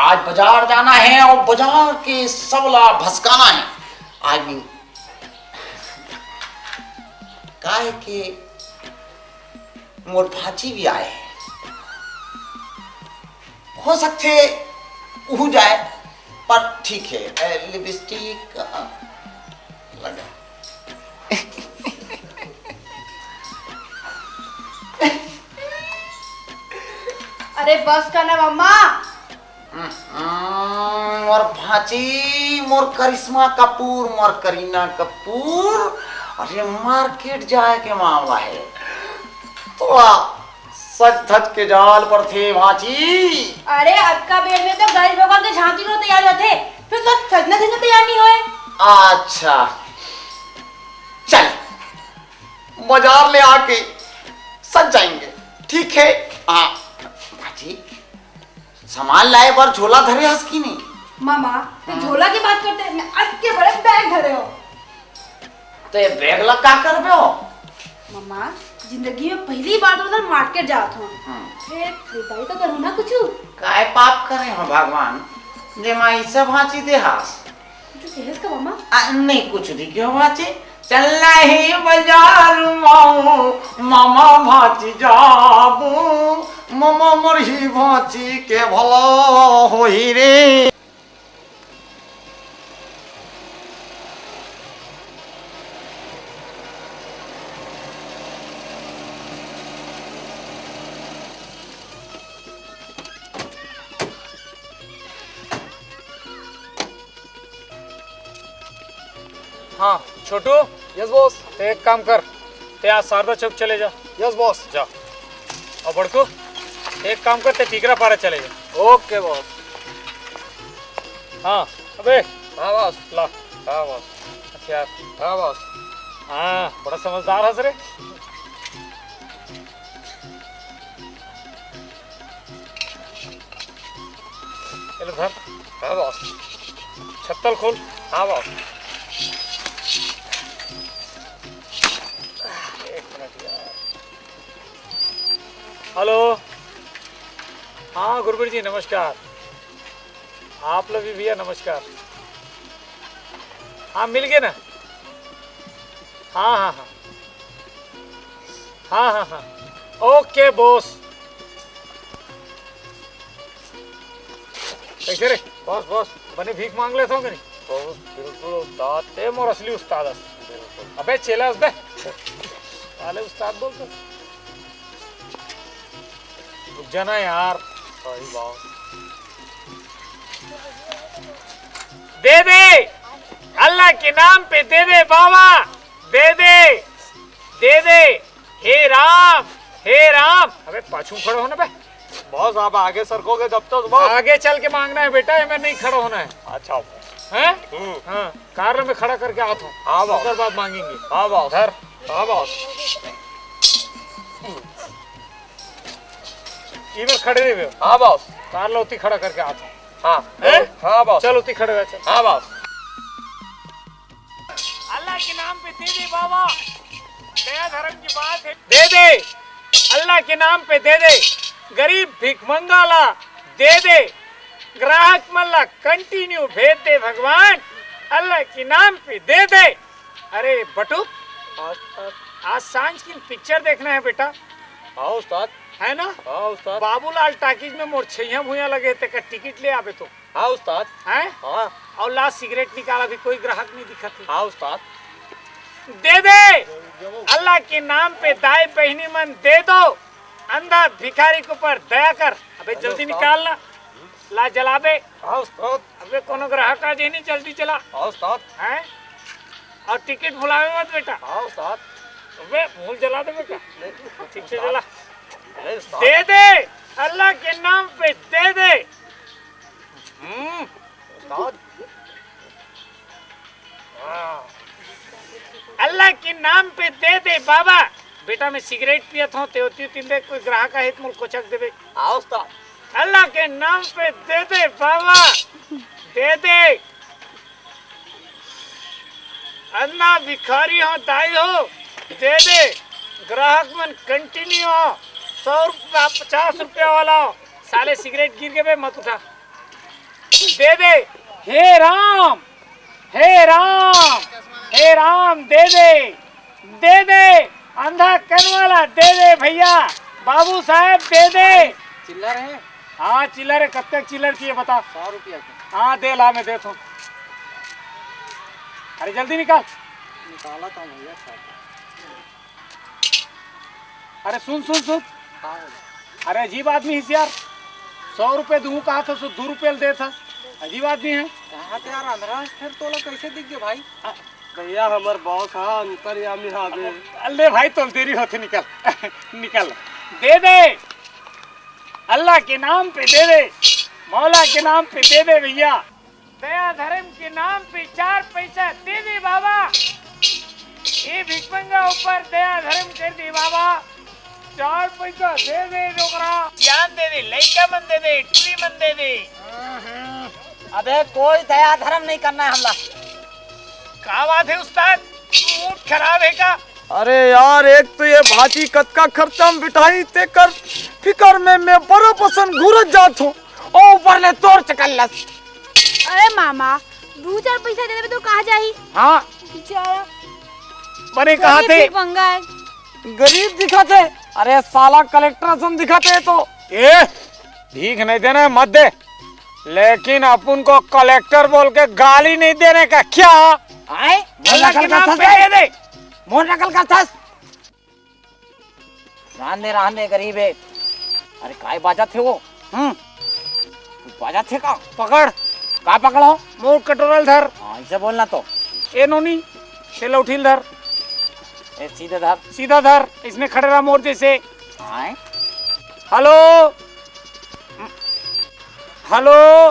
आज बाजार जाना है और बाजार के सबला भसकाना है। आज भी काहे के मोर भांची भी आए हे। हो सकथे उहू जाए, पर ठीक हे, ए, लिपस्टिक, अ, लगा। अरे बस कर ना मम्मा। हम्म, मोर भांची, मोर करिश्मा कपूर, मोर करीना कपूर, अरे मार्केट जाए के मामला हे। थोड़ा सज धज के जाल परथे भांची। अरे अतका बेर में तो गणेश भगवान के झांकी लो तैयार होथे, फिर तो सजना धजना तैयार नहीं होए। अच्छा, चल बाजार ले आके सज जाएंगे, ठीक है? हाँ। ठीक, सामान लाए बर झोला धरे हस कि नहीं? मामा, ते हाँ। झोला के बात करते, मैं अतके बड़े बैग धरे हो। तो ये बैग ला का करबे हो? मामा, जिंदगी में पहली बार तो उधर मार्केट जात हो। हम्म। फिर खरीदारी तो करूँ ना कुछ। काय पाप करे हो भगवान, जे माँ ई सब भांची दे हास? कुछ कहेस का मामा? आ, नहीं कुछ नहीं क्यों भांची, चल नहीं बाजार माऊ, मामा भांची जाबू, मामा मरही भांची के भला होही रे। हाँ, छोटू। Yes boss. ते एक काम कर, ते आज शारदा चौक चले जा। Yes boss. जा। और बड़कू, एक काम कर, ते टीकरा पारा चले जा। ओके बॉस। हाँ। अबे। हाँ बॉस। ला। हाँ बॉस। हथियार। हाँ बॉस। हाँ, बड़ा समझदार हस रे। ये ले धर। हाँ बॉस। छत्तल खोल। हाँ बॉस। एक मिनट यार। हेलो। हाँ गुरुबीर जी, नमस्कार। आप लोग भी भैया, नमस्कार। हाँ, मिल गए ना? हाँ, हाँ, हाँ। हाँ, हाँ, हाँ। ओके बॉस। कैसे रे? Boss, boss. बने भीख मांग लेथव कि नहीं? बॉस, बिल्कुल उस्ताद। ते मोर असली उस्ताद हस। बिल्कुल। अबे चेला हस बे। साले उस्ताद बोल तो। रुक जाना यार। सही बात। दे दे, अल्लाह के नाम पे दे दे बाबा, दे दे, दे दे। हे राम, हे राम। अबे पाछू खड़ा होना बे। बॉस, आप आगे सरकोगे जब तक बॉस। आगे चल के मांगना है बेटा, ये में नहीं खड़ा होना है। अच्छा। हैं? हम्म। हाँ, कार में खड़ा करके आत हूँ। हाँ बॉस। ओकर बाद मांगेंगे। हाँ बॉस। धर। हाँ बॉस। इधर खड़े रहे। हाँ बॉस। कार ला उती खड़ा करके आत हूँ। हाँ। हैं? हाँ बॉस। चल उती खड़े रह, चल। हाँ बॉस। अल्लाह के नाम पे दे दे बाबा, दया धर्म की बात है, दे दे। अल्लाह के नाम पे दे दे, गरीब भिखमंगा ला दे दे, ग्राहक मन ला कंटिन्यू भेज दे भगवान, अल्लाह के नाम पे दे दे। अरे बटू, हाँ उस्ताद। आज सांझ की पिक्चर देखना है बेटा। हाँ उस्ताद। है ना? हाँ उस्ताद। बाबूलाल टाकीज में मोर छैया भुइया लगे हे, तेकर टिकट ले आबे तो। हाँ उस्ताद। हैं? हाँ। अउ ला सिगरेट निकाल, अभी कोई ग्राहक नहीं दिखत हे। हाँ उस्ताद। दे दे, अल्लाह के नाम पे दाई बहिनी मन दे दो, अंधा भिखारी के ऊपर दया कर। अबे अरे जल्दी उस्ताद। निकाल ना, ला जलाबे। हाँ उस्ताद। अबे कोनो ग्राहक आ जाही नहीं, जल्दी चला। हाँ उस्ताद। हैं? अउ टिकट भुलावे मत बेटा। हाँ उस्ताद। अबे फूल जला देबे का? नहीं, ठीक से उस्ताद। जला। नहीं उस्ताद। दे दे, अल्लाह के नाम पे दे दे। हम्म। उस्ताद। हाँ। अल्लाह के नाम पे दे दे बाबा। बेटा, मैं सिगरेट पियत हूँ, तेवती तीन दे, कोई ग्राहक आहे तो मोल कोचक देबे। हाँ उस्ताद। अल्लाह के नाम पे दे दे बाबा, दे दे। अंधा भिखारी हो, दाई हो, दे दे। ग्राहक मन कंटिन्यू हो, सौ रुपया, पचास रुपया वाला हो। साले सिगरेट गिर गए बे, मत उठा। दे दे। हे राम, हे राम, हे राम, दे दे, दे दे। अंधा कन वाला दे दे भैया, बाबू साहेब दे दे। चिल्लर है? हाँ चिल्लर है, कब तक चिल्लर चाहिए बता। सौ रुपया के। हाँ दे ला, मैं देता हूँ। अरे जल्दी निकाल। निकाला था भैया, साहब। अरे सुन सुन सुन। हाँ। अरे अजीब आदमी हिस यार, सौ रुपये दूँ कहा था, सो दो रुपये दे था। अजीब आदमी है। कहाँ थे यार, अंधरा फिर तोला कैसे दिख गए भाई? भैया हमर बॉस हा अंतर्यामी हावे। ले भाई, तोल देरी होथे, निकल। निकल। दे दे, अल्लाह के नाम पे दे दे, मौला के नाम पे दे दे भैया। दया धर्म के नाम पे चार पैसा दे दे बाबा। ये भिखमंगा ऊपर दया धर्म कर दे बाबा। चार पैसा दे दे डोकरा। सियान दे दे, लइका मन दे दे, टुरी मन दे दे। अबे कोई दया धर्म नहीं करना है हमला। का बात है उस्ताद, मूड खराब है का? अरे यार, एक तो ये भाजी कतका खर्चा में बिठाई, तेकर फिकर में मैं बरोबसन घूरत जात हूँ, और ऊपर ले तोर चकल्लस। अरे मामा, दू चार पैसा दे देबे तो कहाँ जाही? हाँ। बेचारा। बने कहाँ गरीब थे? भी पंगा है। गरीब दिखत हे। अरे साला कलेक्टर असन दिखत हे तो। ए, भीख नहीं देना है, मत दे, लेकिन अपन को कलेक्टर बोल के गाली नहीं देने का क्या? आए? मोर नकल करथस बे? दे दे। मोर नकल करथस। रहन दे, रहन दे, गरीब हे। अरे काय बाजत हे वो? हम्म। बाजत हे का? पकड़। का पकड़ो? मोर कटोरा ल धर। हाँ, इसे बोलना तो। ए नोनी, से लौठी ल धर। ए, सीधे धर। सीधा धर, इसने खड़े रहा मोर जैसे। आए? हेलो, हेलो,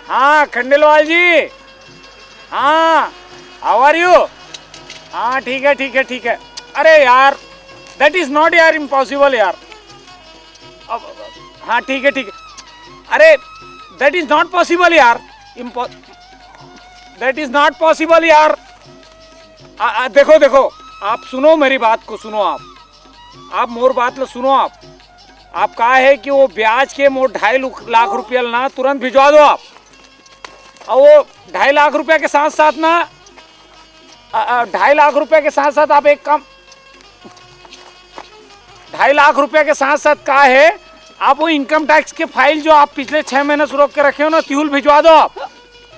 हाँ खंडेलवाल जी, हाँ, how are you? हाँ ठीक है, ठीक है, ठीक है। अरे यार, that is not यार, इम्पॉसिबल यार। अब, हाँ ठीक है, ठीक है। अरे, that is not possible यार, इम्पॉ that is not possible यार। आ, आ, देखो, देखो, आप सुनो मेरी बात को, सुनो आप, आप मोर बात ला सुनो आप। आप का है कि वो ब्याज के मोर ढाई लुक- लाख रुपया ना तुरंत भिजवा दो आप। और वो ढाई लाख रुपया के साथ साथ ना, आ, आ, ढाई लाख रुपया के साथ साथ आप एक काम, ढाई लाख रुपया के साथ साथ का है, आप वो इनकम टैक्स के फाइल जो आप पिछले छह महीना से रोक के रखे हो ना, तिहुल भिजवा दो आप।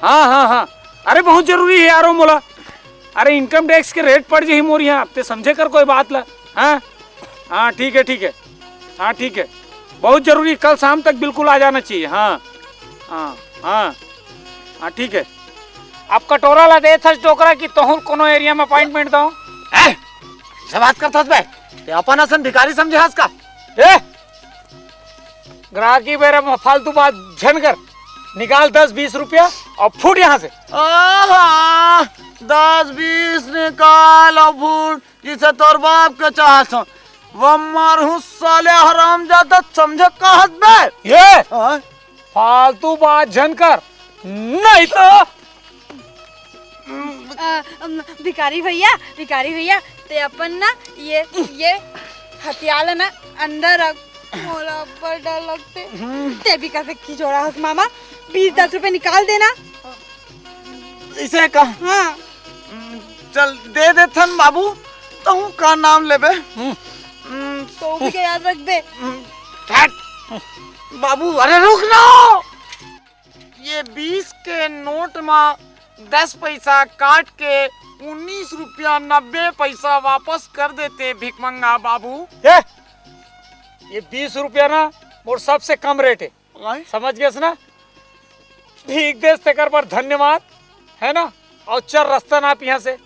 हाँ, हाँ, हाँ। अरे बहुत जरूरी है यार वो मोला। अरे इनकम टैक्स के रेट पड़ जाही मोर यहाँ, आप ते समझे कर कोई बात ला। हाँ, हाँ ठीक है, ठीक है। हाँ ठीक है, बहुत जरूरी, कल शाम तक बिल्कुल आ जाना चाहिए। हाँ, हाँ, हाँ, हाँ ठीक है। अब कटोरा ला देथस डोकरा कि तोहूं कोनो एरिया में अपॉइंटमेंट दो। ए, से बात करथस बे? ते अपन असन भिखारी समझे हस का? ए, ग्राहकी बेरा में फालतू बात झन कर, निकाल दस बीस रुपया और फूट यहाँ से। आहा, दस बीस निकाल और फूट, जिसे तोर बाप के चाहत हो। वो मारहूं साले हरामजादा, समझे कहत बे? ये हाँ? फालतू बात झन कर, नहीं तो। अ, अम, भिखारी भैया, भिखारी भैया, ते अपन ना ये, ये हथियार ला ना अंदर रख, मोला अब्बड़ डर लगथे। ते भी कसे किचोड़ा हस मामा, बीस दस रुपए निकाल देना। इसे का? हाँ। हम्म, चल दे देथन बाबू, तहूँ का नाम लेबे? हम्म। हम्म, तो भी के याद रखबे। हम्म, हट। बाबू, अरे रुक ना। ये बीस के नोट मा दस पैसा काट के उन्नीस रुपया नब्बे पैसा वापस कर देते भिकमंगा बाबू। ए, ये बीस रुपया ना मोर सबसे कम रेट है। आय? समझ गेस ना? भीख देस तेकर बर धन्यवाद, है ना? और चल रस्ता नाप यहाँ से,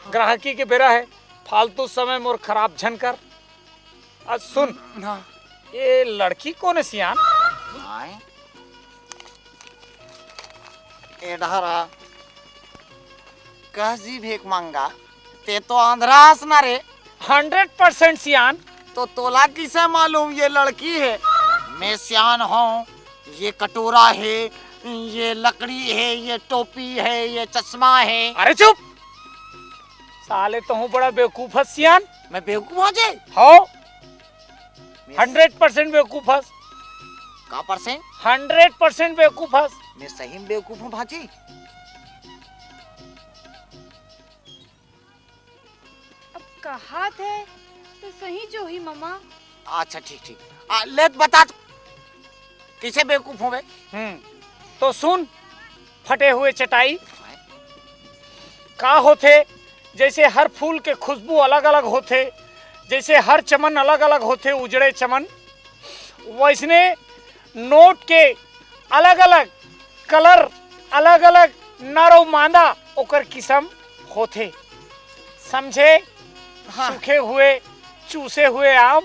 ग्राहकी के बेरा है, फालतू समय मोर खराब झन कर। आज सुन, हाँ। ये लड़की कौन है सियान? आय? ए डहर आ। कह जी भिकमंगा, ते तो आंधरा हस ना रे। हंड्रेड परसेंट सियान। तो तोला किसे मालूम ये लड़की है? मैं सियान हूँ, ये कटोरा है, ये लकड़ी है, ये टोपी है, ये चश्मा है। अरे चुप! साले तहूँ बड़ा बेवकूफ हस सियान। मैं बेवकूफ हूँ जी? हो। मैं हंड्रेड परसेंट बेवकूफ हस। का परसेंट? हंड्रेड परसेंट बेवकूफ हस। मैं सही में बेवकूफ हूँ भाजी। अब कहात हे तो सही जो ही मामा। अच्छा ठीक ठीक। आ, ले त बता त, किसे बेवकूफ हूँ बे? हम्म, तो सुन, फटे हुए चटाई, का होथे? जैसे हर फूल के खुशबू अलग-अलग होथे, जैसे हर चमन अलग-अलग होथे, उजड़े चमन, वैसने नोट के अलग-अलग कलर, अलग-अलग नर अउ मादा ओकर किसम होथे। समझे? हाँ। सूखे हुए, चूसे हुए आम। अम,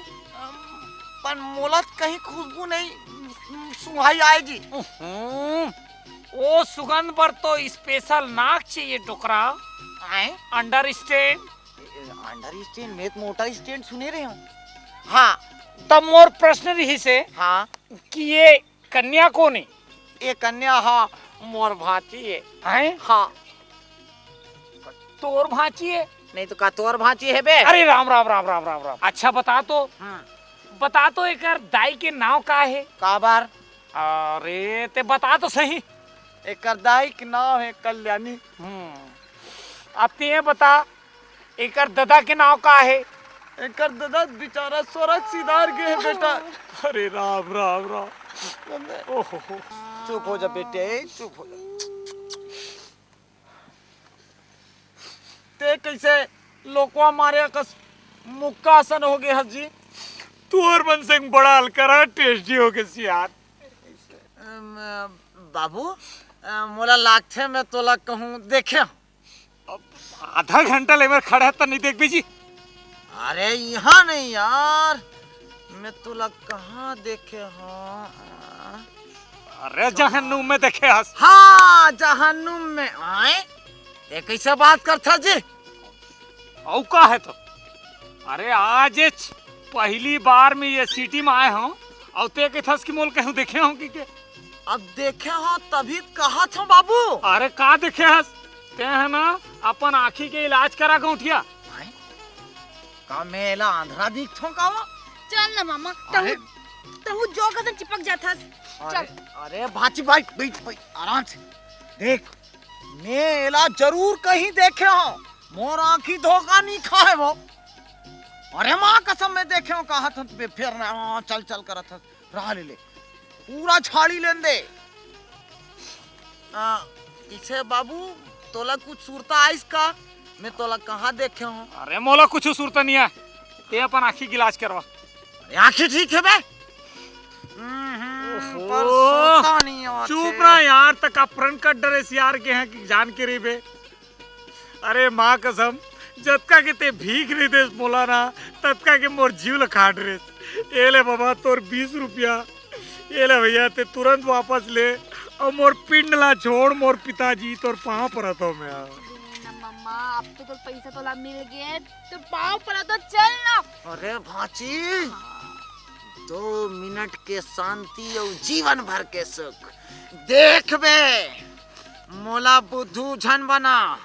पर मोला त कहीं खुशबू नहीं सुंघाई आए जी। हम्म, ओ सुगंध बर तो स्पेशल नाक चाहिए डोकरा। आए? अंडरस्टैंड? अंडरस्टैंड? मैं त मोटरस्टैंड सुने रहे हूँ। हाँ। तब मोर प्रश्न रहिस हे हाँ। कि ये कन्या कोन ए? ये कन्या हा मोर भांची ए। हैं? हाँ। तोर भांची ए? नहीं तो का तोर भांची हे बे? अरे राम, राम, राम, राम, राम, राम। अच्छा बता तो, हम्म। बता तो एकर दाई के नाव का हे? काबर? अरे ते बता तो सही। एकर दाई के नाव हे कल्याणी। हम्म। अब ते ये बता, एकर ददा के नाव का हे? एकर ददा बेचारा स्वर्ग सिधार गे हे बेटा। अरे राम, राम, राम। ओहो हो। चुप हो जा बेटे, चुप हो जा। ते कइसे लोकवा मारे कस मुक्का असन हो गे हस जी? तोर मन संग बड़ा अलकरहा टेस्टी हो गे सियार। अम, बाबू, अ, मोला लागथे मैं तोला कहूँ देखे हूँ। अब आधा घंटा ले मेर खड़ा हे त नहीं देखबे जी। अरे यहाँ नहीं यार, मैं तोला कहाँ देखे हूँ? अरे जहन्नुम में देखे हस। हाँ, जहन्नुम में। आए? ये कइसे बात करथा जी? अउ का हे तो? अरे आज ये पहली बार मैं ये सिटी में आए हूँ, अउ ते कथस कि मोला कहूँ देखे हूँ कि के? अब देखे हूँ तभी कहत हूँ बाबू। अरे का देखे हस? ते हे ना अपन आँखी के इलाज करा गौंठिया। भाई, का मैं एला आंधरा दिखथों का वो? चल ना मामा, अरे। तहू, तहू जो कदम चिपक जाथस। अरे, चल। अरे भांची भाई, बैठ, बैठ, आराम से। देख, मैं एला जरूर कहीं देखे हूँ, मोर आँखी धोखा नहीं खाए वो। अरे माँ कसम मैं देखे हूँ, कहा था बे, फेर ना, हाँ, चल, चल करत हस, रहा ले ले, पूरा झाड़ी लेन दे। आ, किसे बाबू, तोला कुछ सुरता आइस का? मैं तोला कहाँ देखे हूँ? अरे मोला कुछ सुरता नहीं आए, ते अपन आँखी के इलाज करवा। अरे आँखी ठीक हे बे? हम्म, हम्म, ओहो। पर सुरता नहीं आथे। चुप रहा यार, तक अपहरण कर डरे सियार के हैं कि जान के रही बे। अरे माँ कसम, जतका के ते भीख नहीं देस मोला ना, ततका के मोर जीव ल खाट रेस। ए ले बाबा तोर बीस रुपया, ए ले भैया ते तुरंत वापस ले, अउ मोर पिंड ला छोड़, मोर पिताजी तोर पाँव परत हूँ मैं। ना मम्मा, अब तो तोर पैसा तोला मिल गे, तो पाँव परत हूँ, चल ना। अरे भांची, दो मिनट के शांति अउ जीवन भर के सुख। देख बे, मोला बुद्धू झन बना,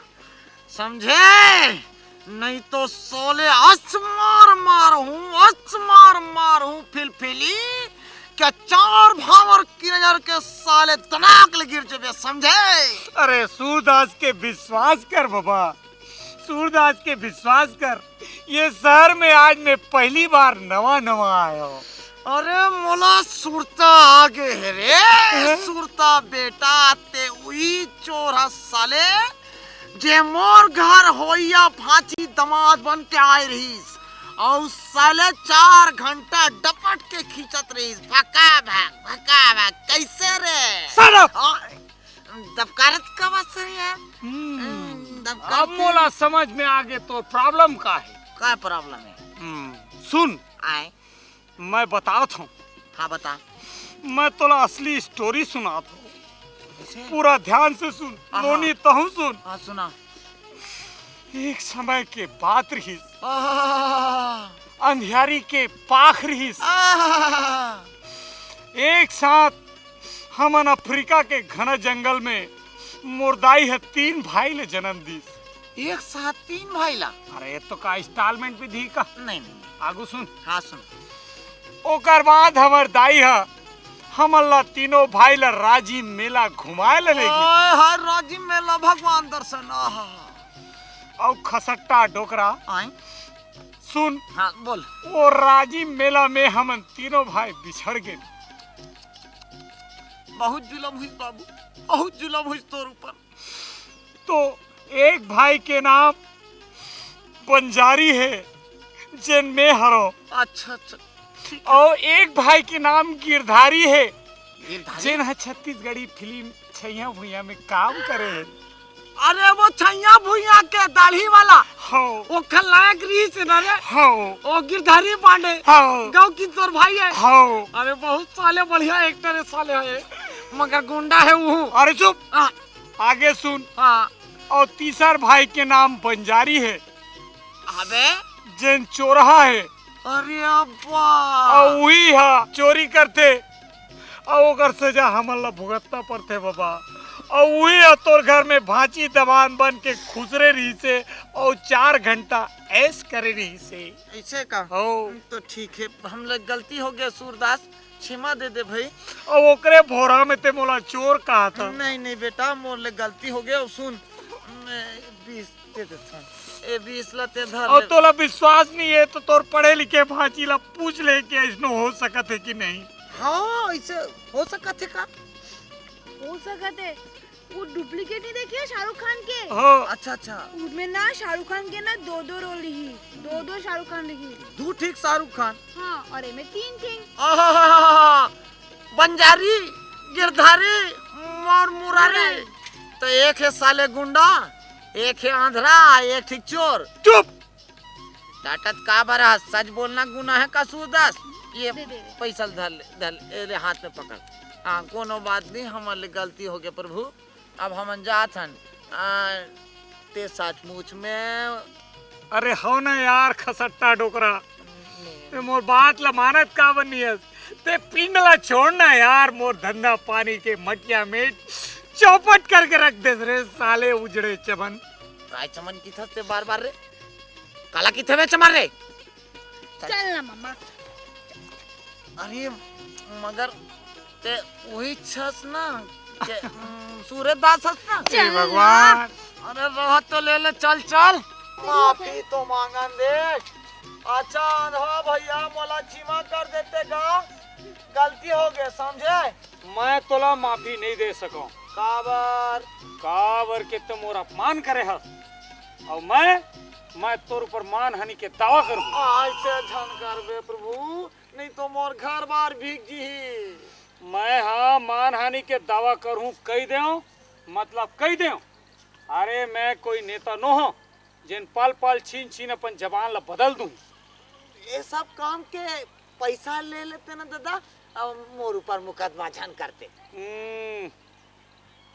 समझे? नहीं तो साले अस मार मारहूँ, अस मार मारहूँ फिलफिली, के चार भांवर की नजर के साले दनाक ले गिर जबे, समझे? अरे सूरदास के विश्वास कर बाबा, सूरदास के विश्वास कर, ये शहर में आज मैं पहली बार नवा नवा आया हूँ। अरे मोला सुरता आ गे हे रे, हैं? सुरता बेटा, ते उही चोर हस साले, जे मोर घर होइया भांची दमाद बन के आए रहिस, अउ साले चार घंटा डपट के खींचत रहिस, भका भक, भका भक, कइसे रे? Shut up! हाँ, दबकारत का बात सर यार? हम्म, हम्म, दबकारत अब मोला समझ में आ गे तोर problem का हे। का problem हे? हम्म, सुन, आए। मैं बतात हूँ। हाँ, बता। मैं तोला असली story सुनात हूँ। कइसे? पूरा ध्यान से सुन, हाँ, नोनी हाँ। तहूँ सुन। हाँ, सुना। एक समय के बात रहिस। आहा। अंधियारी के पाख रहिस। आहा। एक साथ हमन अफ्रीका के घना जंगल में मोर दाई ह तीन भाई ले जन्म दीस। एक साथ तीन भाई ला? अरे, तो का installment भी दी का? नहीं, नहीं, नहीं। आगू सुन। हाँ, सुन। ओकर बाद हमर दाई ह हमन ला तीनों भाई ला राजिम मेला घुमाए ले ले गे। ओए, हर राजिम मेला भगवान दर्शन, आहा। अउ खसट्टा डोकरा। आय? सुन। हाँ, बोल। वो राजिम मेला में हमन तीनों भाई बिछड़ गे। बहुत जुलम हुई बाबू, बहुत जुलम हुई तोर ऊपर। तो एक भाई के नाम बंजारी हे, जेन मैं हरों। अच्छा, अच्छा, ठीक हे। अउ एक भाई के नाम गिरधारी हे, गिरधारी? जेन ह छत्तीसगढ़ी फिल्म छैया भुइया में काम करे हे। अरे वो छैया भुइया के दाढ़ी वाला, हाँ। वो खलनायक रहिस हे ना रे? हाँ। वो गिरधारी पांडे, हाँ। गाँव की तोर भाई हे। हाँ। अरे बहुत साले बढ़िया actor हे साले हे, मगर गुंडा हे वो। अरे चुप। हाँ। आगे सुन। हाँ। अउ तीसर भाई के नाम बंजारी हे। अबे। जेन चोरहा हे। अरे अब्बा! अउ उही ह चोरी करथे, अउ ओकर सजा हमन ला भुगतना पड़थे बाबा। अउ उही ह तोर घर में भांची दबान बन के खुसरे रहिसे, अउ चार घंटा ऐश करे रहिसे। ऐसे का? हो। तो ठीक है, हम लोग गलती हो गया सूरदास, क्षमा दे दे भाई। अउ ओकरे भोरा में ते मोला चोर कहा था। नहीं, नहीं बेटा, मोर ले गलती हो गया। सुन, मैं बीस दे देथन। ए बीस ला ते धर अउ ले। तोला विश्वास नहीं है तो तोर पढ़े लिखे भांची ला पूछ ले कि ऐसनो हो सकत है कि नहीं। हाँ, ऐसे हो सकत है का? हो सकत है। वो डुप्लीकेट नहीं देखे शाहरुख खान के? हाँ। अच्छा, अच्छा। उसमें ना शाहरुख खान के ना दो दो रोल रही, दो दो शाहरुख खान रही। दू ठीक शाहरुख खान। हाँ, और एमे तीन ठीक। आहाहाहा! बंजारी, गिरधारी, और मुरारी। मुरारी। तो एक है साले गुंडा, एक है आंधरा, एक ठीक चोर। चुप! डांटत का बर हस? सच बोलना गुनाह है का सूरदास? ये दे, दे, दे। पैसा धर ले, धर ले, ए ले हाथ में पकड़। हाँ, कोनो बात नहीं, हमर ले गलती हो गया प्रभु, अब हमन जात हन। आ, ते सचमुच में अरे हो ना यार खसट्टा डोकरा, ते मोर बात ला मानत का बनी हस? ते पिंड ला छोड़ ना यार, मोर धंधा पानी के मटिया में चौपट करके रख देस रे साले उजड़े चमन। काय चमन किथस ते बार बार रे? काला किथे बे चमन रे? चल। चल ना मामा। अरे मगर ते वही छस ना के, उम, सूरदास हस ना? चल हे ना। भगवान। अरे रह तो ले ले, चल चल। माफी तो मांगन दे। अच्छा अंधवा भैया, मोला क्षमा कर देते का, गलती हो गए, समझे? मैं तोला माफी नहीं दे सकूं। काबर? काबर के तो मोर अपमान करे हस। और मैं, मैं तोर ऊपर मानहानि के दावा करूं। ऐसे झन करबे प्रभु, नहीं तो मोर घर बार भीग जीही। मैं हा मानहानि के दावा करूं, कही देव, मतलब कही देव। अरे मैं कोई नेता नो हो, जेन पल पल छीन छीन अपन जबान ला बदल दूं। ये सब काम के पैसा ले लेते ना दादा, अब मोर ऊपर मुकदमा झन करते। हम्म,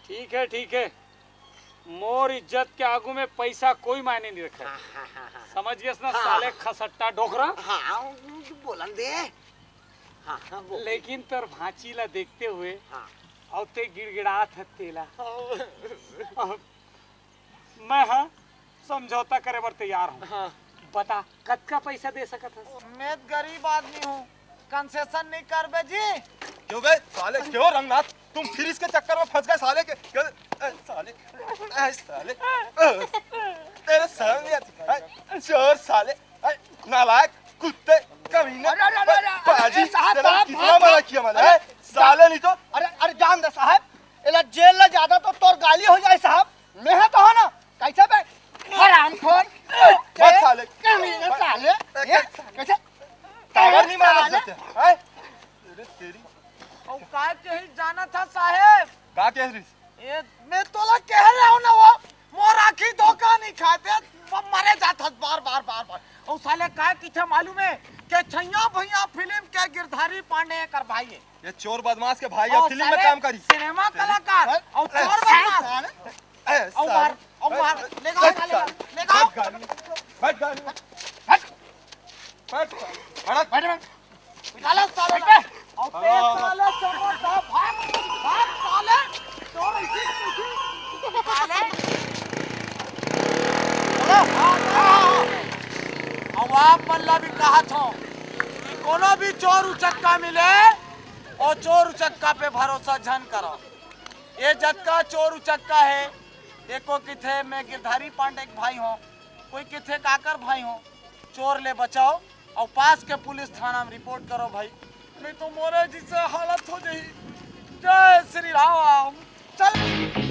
ठीक है, ठीक है। मोर इज्जत के आगू में पैसा कोई मायने नहीं रखे। हाँ, हाँ, हाँ, हाँ। समझ गए ना हाँ। साले खसट्टा डोकरा? हाँ, बोलन दे। हाँ, हाँ, बोल। लेकिन तोर भांची ला देखते हुए हाँ। और ते गिड़गिड़ात है तेला। हाँ। अब मैं हा समझौता करे बर तैयार हूँ। हाँ। बता, कतका पैसा दे सकत हस? मैं गरीब आदमी हूँ, कंसेशन नहीं करबे जी। क्यों बे साले, क्यों रंगनाथ, तुम फिर इसके चक्कर में फंस गए साले के। क्यों? ए, साले, ए, साले, ए, तेरे शर्म नहीं आती? ए, चोर साले, ए, नालायक, कुत्ते, कमीने, अरे, अरे, अरे, अरे, पाजी, अरे, साहब, तेरा साहब, कितना साहब, बड़ा साहब, किया मैंने, अरे, ए, साले नहीं तो। अरे, अरे, जान दे साहब, एला जेल ला ज्यादा तो तोर गाली हो जाए साहब, मैं हा तो हो ना, कैसे बे? हरामखोर। मत साले। कमीने साले। ए, ये, साले। कैसे? टावर नहीं मारा साले। सकते, हैं? अरे तेरी। और का कही जाना था साहेब? का कह रही? ए, मैं तोला कह रहा हूँ ना वो, मोर आँखी धोखा नहीं खाते, वो मरे जात हस बार, बार, बार, बार। और साले का किथे मालूम है? के छैया भैया फिल्म के गिरधारी पांडे कर भाई है। ये चोर बदमाश के भाई और अब फिल्म में साले काम करी। सिनेमा कलाकार हैं? और ए, चोर बदमाश। साले, ए, और मार, साले। और मार, ए, ले जाओ, ए, साले, ले जाओ। बैठ गाड़ी में, बैठ गाड़ी में, बैठ, बैठ, बैठ, बैठ। निकालो साले। बैठ। और तेरे हाँ। साले चोर साहब, भाग, भाग साले, चोर इसी, इसी। साले। चलो। हाँ, हाँ, हाँ। अब आप मन ला भी कहा था कि कोनो भी चोर उचक्का मिले, और चोर उचक्का पे भरोसा झन करो। ये जतका चोर उचक्का है, एको किथे मैं गिरधारी पांडे के भाई हूँ, कोई किथे काकर भाई हूँ। चोर ले बचाओ और पास के पुलिस थाना में रिपोर्ट करो भाई, नहीं तो मोरे जिसे हालत हो जाही। जय श्री राम। चल।